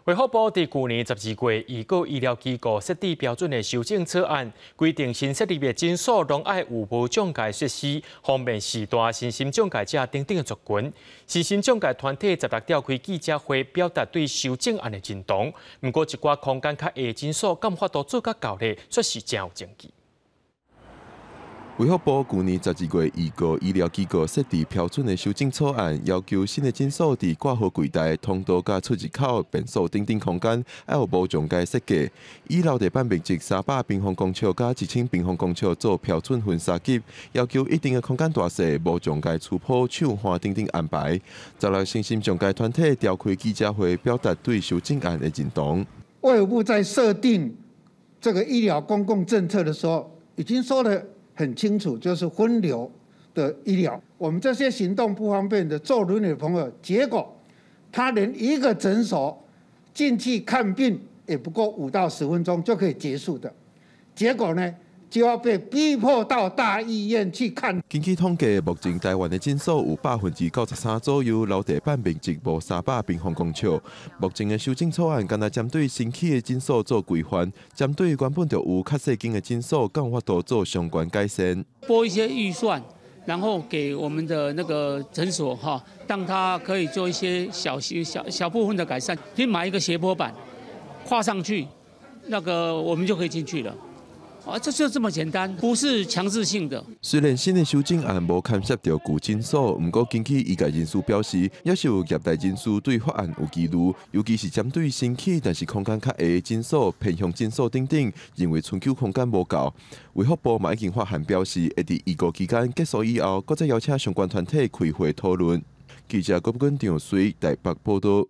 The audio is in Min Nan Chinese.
衛福部佇舊年12月預告醫療機構設置標準的修正草案，規定新設立的診所攏愛有無障礙設施，方便視障、身心障礙者等等的族群。身心障礙團體十六召開記者會，表達對修正案的認同。毋過，一寡空間較狹的診所敢有法度做甲到咧，卻是誠有爭議。衛福部舊年12月預告醫療機構設置標準的修正草案，要求新的診所佇掛號櫃台、通道佮出入口、便所等等空間，愛有無障礙設計。以樓地板面積300平方公尺佮1000平方公尺做標準分三級，要求一定的空間大細、無障礙廚鋪、手環等等安排。十六身心障礙團體召開記者會，表達對修正案的認同。衛福部在設定這個醫療公共政策的時候，已經說得很清楚，就是分流的醫療。我們這些行動不方便的坐輪椅的朋友，結果他連一個診所進去看病也不過5到10分鐘就可以結束的，結果呢，就要被逼迫到大醫院去看。根據統計，目前台灣的診所有93%左右樓地板面積無300平方公尺。目前的修正草案，干焦針對新起的診所做規範，針對原本就有較細間的診所，敢有法度做相關改善。撥一些預算，然後給我們的那個診所哈，讓他可以做一些小小小部分的改善。可以買一個斜坡板，跨上去，那個我們就可以進去了。啊，這就這麼簡單，不是強制性的。雖然新的修正案無牽涉著舊診所，毋過根據醫界人士表示，也是有業內人士對法案有疑慮，尤其是針對新起但是空間較狹的診所、偏鄉診所等等，認為尋求空間無夠。衛福部嘛已經發函表示，會佇預告期間結束以後，閣再邀請相關團體開會討論。記者郭根長隨台北報道。